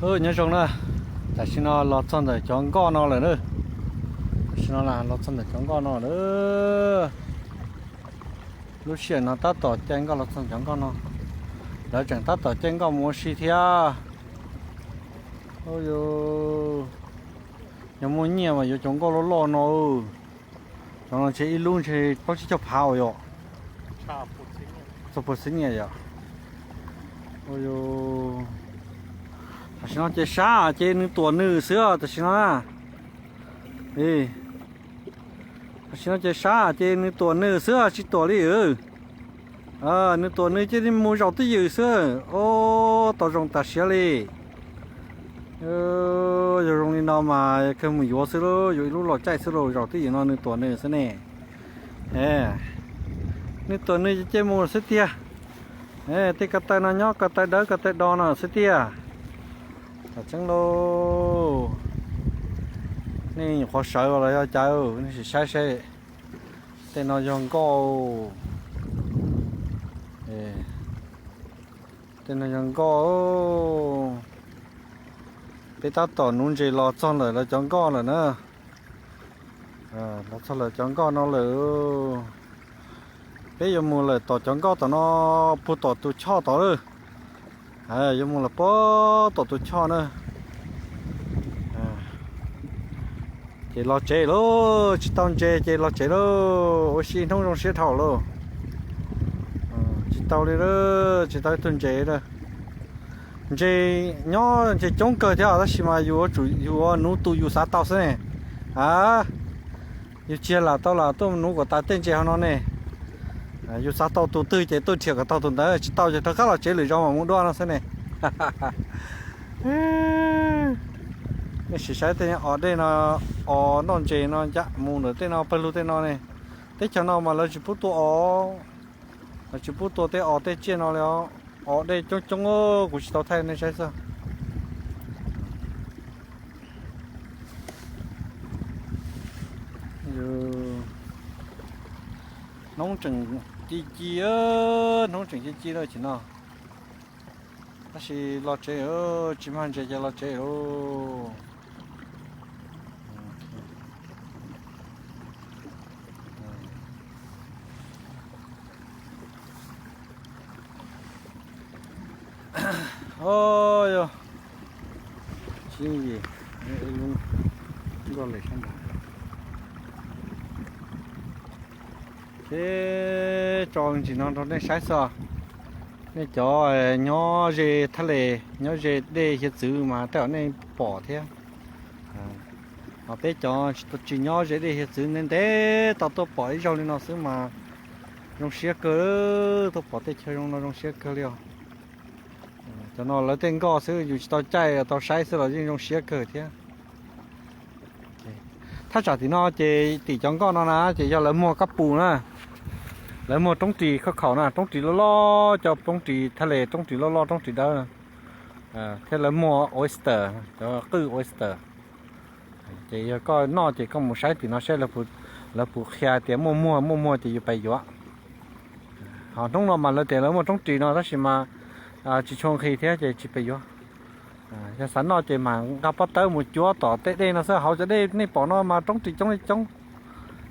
Nyob zoo na, tam sim no los txog ntawm cov nkoj no lawm na. Tam sim no los txog ntawm cov nkoj no lawm. Lub sij hawm no tab tom caij nkoj los txog cov nkoj no. Lawv tseem tab tom caij nkoj mus ua si thiab. Yog muaj nyiaj mas yuav cov nkoj loj loj no. Cov no ntshe ib lub ntshe plaub tsib caug phav uas yog txog puas xib nyiam yom. Tam sim no ces sab ces nws tuam nws xwb tam sim no na. Tam sim no ces sab ces nws tuam nws xwb tsis tuam li. Nws tuam nws cia li mus zaum twj ywm xwb. Ub, tau zoo tas siab li. Yog zoo li no mas kawg mus yuav xwb lauj, yuav ib lub los caij xwb lauj, zaum twj ywm no nws tuam nws xwb ne. Nws tuam nws ces cia mus xwb tiag. Tej ko taw no nyob ko taw dawb ko taw do no xwb tiag. Tam tseeb lauj, nej nyuam qhuav sawv los yog cas, nej sim saib seb. Tej no yog nkoj, tej no yog nkoj. Peb tab tom nuv ntses los txog ntawm lawv cov nkoj lawm na. Los txog lawv cov nkoj no lawm. Peb yuav mus lawm tom cov nkoj tom no, puag tom tus choj tod lawm. Yuav mus lawm puag tom tus choj na. Ces los tsev lauj, tsis tau ntses ces los tsev lauj, ua si hnub zoo siab dhau lauj. Tsis tau li, tsis tau ib tug ntses li. Ntses nyob ntses coob kawg thiab tab sis mas yus yuav tsum yus nuv tus yus xav tau xwb ne. A, yus tsis yog lam tau lam tuaj nuv kom tas tej ntses hauv no ne. Yus xav tau tus twg ces tuaj nrhiav kom tau tus ntawd, tsis tau ces rov qab los tsev lwm zaus mam mus dua no xwb ne. Nej sim saib tej os dej no, os noj ntses no ncaj mus ntawm tej no pawg lug tej no ne. Teb chaws no mas lawv tsis pub tua os, lawv tsis pub tua tej os tej tsiaj no li os. Os dej coob coob, kuv tsis tau thaij nej saib xwb. Hnub tseem ci ci, hnub tseem ci ci lawm tam sim no. Tab sis los tsev, tsis mag ntses ces los tsev lauj. Yog, tsis yeej yim, nkoj lem sab nraud. Ces tso me ntsis no rau nej saib xwb. Nej cov nyob ze thaj les, nyob ze dej hiav txwv mas tej zaum nej pom thiab. Ho peb cov tsis nyob ze dej hiav txwv ntev ntev tau tuaj pom ib zaug li no xwb mas zoo siab kawg, tuaj pom tej chaw zoo no zoo siab kawg li os. Cov no lawv tej nkoj xwb, yus tsis tau caij tau saib xwb los yeej zoo siab kawg thiab. Thaj tsam tim no ces tim cov nkoj no na ces yog lawv muag kab pus na, lawv muag roob ris khauj khaum na, roob ris loj loj, cov roob ris thaj les, roob ris loj loj, roob ris dawb, thiab lawv muag oyster, cov qwj oyster. Ces yog koj noj ces koj mus saib tim no saib lawv puas qhia tias muaj muag, muaj muag ces yus pais yuav. Ho hnub no mas lawv tias lawv muaj roob ris no tab sis mas tsis tshua nqhis thiab ces tsis pais yuav. Yog xav noj ces mam nqa pob tawb mus cuab tom tej dej no xwb, hauv cov dej nej pom no mas roob ris coob li coob.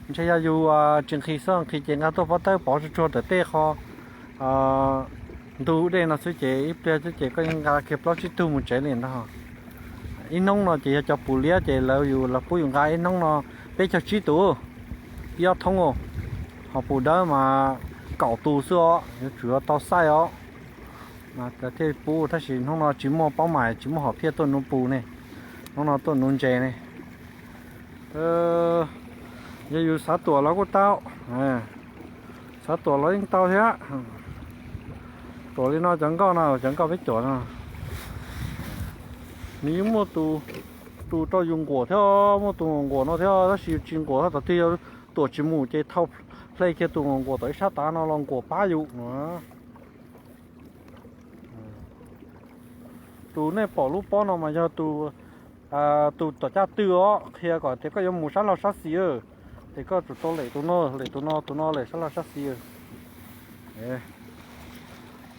Ntshe yog yus tsis nqhis xwb, nqhis ces nqa tuaj pob tawb pov tsuag tsuag ntawm tej qho ntug dej no xwb ces ib pliag xwb ces koj yeej nqa kiag plaub tsib tug mus tsev li ntag. Ib hnub no ces yog cov pus liab ces lawv yus, lawv pub yus nqa ib hnub no peb caug tsib tus, ib ob thoob, ho pus dawb mas kaum tus xwb os, yuav tsum yuav tau xaij os. Mas thiaj pub, tab sis hnub no tsis muaj paub mais, tsis muaj hom phiaj tuaj nuv pus ne, hnub no tuaj nuv ntses ne. Yog yus xav tuam los kuj tau, xav tuam los yeej tau thiab. Tuam li no cov nkoj no, cov nkoj peb cuam no, nws yeej muaj tus rau yus nquam thiab, muaj tus nquam no thiab, tab sis yus tsis nquam, thaum twg yog tuam tsis mus ces thau hle kiag tus nquam tom ib sab tav no los nquam pab yus no. Tus nej pom lub pob no mas yog tus, tus tom caj twg os, qhia kom tias koj yuav mus sab laug sab xis, ces koj tsum tau lem tus no, lem tus no, tus no lem sab laug sab xis.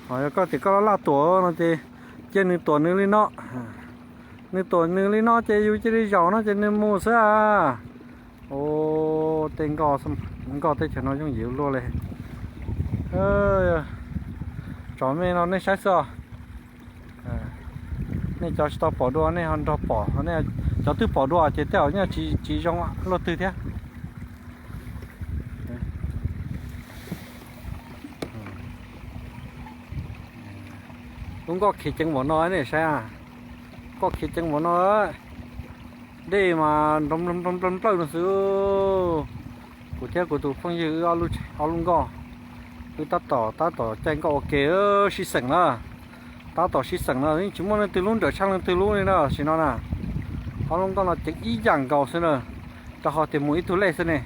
Ho yog koj tias koj laj laj tuam no ces cia nws tuam nws li no. Nws tuam nws li no ces yus cia li zaum no ces nws mus xwb a. Ua tej nkoj, nkoj teb chaws no yooj yim luaj li. Tsov me no nej saib xwb os. Nej cov tsis tau pom dua nej ho nrog pom, cov twb pom dua ces tej zaum nyaj tsis zoo luaj twg thiab. Lub nkoj khiav ceev npaum no nej saib, nkoj khiav ceev npaum no, dej mas nplawm nplawm no xwb. Kuv thiab kuv tus phooj ywg wb ob lub nkoj, wb tab tom tab tom caij nkoj ua ke sib xeem na. Tab tom sib xeem no yeej tsis muaj leej twg lub nrawm tshaj leej twg lub li na, tam sim no na. Ob lub nkoj no ceev ib yam nkaus xwb na, rau qhov tias mus ib tug lej xwb ne.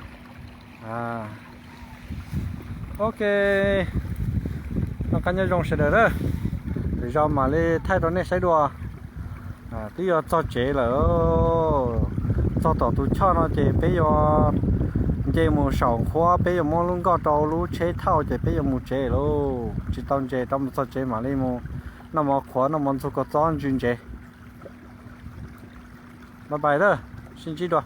Ok, noj qab nyob zoo sawv daws na. Lwm zaus mam li thaij rau nej saib dua. Twb yuav txog tsev lawm. Txog tom tus choj no ces peb yuav nce mus saum nqhuab, peb yuav muab lub nkoj rau lub tsheb thauj ces peb yuav mus tsev lauj. Tsis tau ntses rau, mus txog tsev mam li mus noj mov qhuav, noj mov ntxuag kua txob ntsw ntsev. Bye bye, sib ntsib dua.